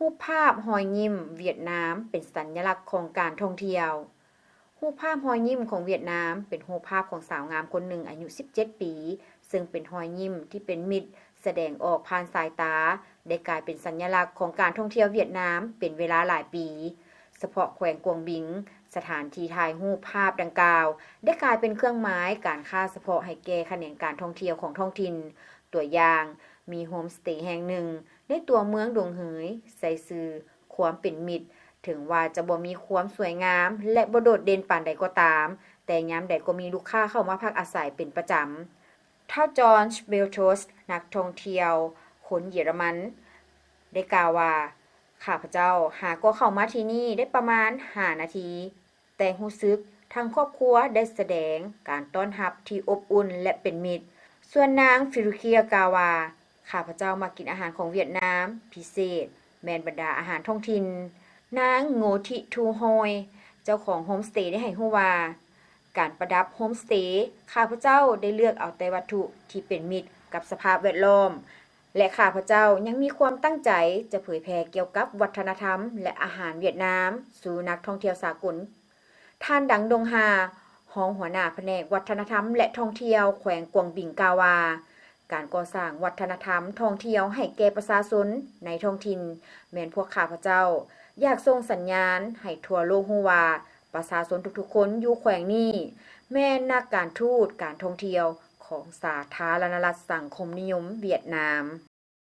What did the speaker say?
ຮູບພາບຮອຍຍິ້ມຫວຽດນາມເປັນສັນຍະລັກຂອງການທ່ອງທ່ຽວ. ຮູບພາບຮອຍຍິ້ມຂອງຫວຽດນາມເປັນຮູບພາບຂອງສາວງາມຄົນໜຶ່ງອາຍຸສິບເຈັດປີ, ເຊິ່ງເປັນຮອຍຍິ້ມທີ່ເປັນມິດ ສະແດງອອກຜ່ານສາຍຕາ, ໄດ້ກາຍເປັນສັນຍະລັກຂອງການທ່ອງທ່ຽວຫວຽດນາມເປັນເວລາຫຼາຍປີ. ສະເພາະແຂວງກວາງບິງ, ສະຖານທີ່ຖ່າຍຮູບພາບດັ່ງກ່າວ ໄດ້ກາຍເປັນເຄື່ອງໝາຍການຄ້າສະເພາະໃຫ້ແກ່ຂະແໜງການທ່ອງທ່ຽວຂອງທ້ອງຖິ່ນ. ຕົວຢ່າງ, ມີໂຮມສະເຕແຫ່ງໜຶ່ງໃນຕົວເມືອງດົງເຫີຍ ໃສ່ຊື່ຄວາມເປັນມິດ, ເຖິງວ່າຈະບໍ່ມີຄວາມສວຍງາມ ແລະ ບໍ່ໂດດເດັ່ນປານໃດກໍຕາມ, ແຕ່ຍາມໃດກໍມີລູກຄ້າເຂົ້າມາພັກອາໄສເປັນປະຈຳ. ທ້າວ George Beltos ນັກທ່ອງທ່ຽວຄົນເຢຍລະມັນ ໄດ້ກ່າວວ່າ, ຂ້າພະເຈົ້າຫາກໍເຂົ້າມາທີ່ນີ້ໄດ້ປະມານຫ້ານາທີ, ແຕ່ຮູ້ສຶກທັງຄອບຄົວໄດ້ສະແດງການຕ້ອນຮັບທີ່ອົບອຸ່ນ ແລະ ເປັນມິດ. ສ່ວນນາງ Felicia ກ່າວວ່າ, ຂ້າພະເຈົ້າມັກກິນອາຫານຂອງຫວຽດນາມ, ພິເສດແມ່ນບັນດາອາຫານທ້ອງຖິ່ນ. ນາງ Ngo Thi Thu Hoi ເຈົ້າຂອງໂຮມສະເຕໄດ້ໃຫ້ຮູ້ວ່າ, ການປະດັບໂຮມສະເຕ, ຂ້າພະເຈົ້າໄດ້ເລືອກເອົາແຕ່ວັດຖຸທີ່ເປັນມິດກັບສະພາບແວດລ້ອມ ແລະ ຂ້າພະເຈົ້າຍັງມີຄວາມຕັ້ງໃຈຈະເຜີຍແຜ່ກ່ຽວກັບວັດທະນະທຳ ແລະ ອາຫານຫວຽດນາມສູ່ນັກທ່ອງທ່ຽວສາກົນ. ທ່ານ Dang Dong Ha, ຮອງຫົວໜ້າພະແນກວັດທະນະທຳ ແລະ ທ່ອງທ່ຽວແຂວງກວາງບິງ ກ່າວວ່າ, ການກໍ່ສ້າງວັດທະນະທຳທ່ອງທ່ຽວໃຫ້ແກ່ປະຊາຊົນໃນທ້ອງຖິ່ນ ແມ່ນພວກຂ້າພະເຈົ້າຢາກສົ່ງສັນຍານໃຫ້ທົ່ວໂລກຮູ້ວ່າ ປະຊາຊົນທຸກໆຄົນຢູ່ແຂວງນີ້ ແມ່ນນັກການທູດການທ່ອງທ່ຽວຂອງສາທາລະນະລັດສັງຄົມນິຍົມຫວຽດນາມ.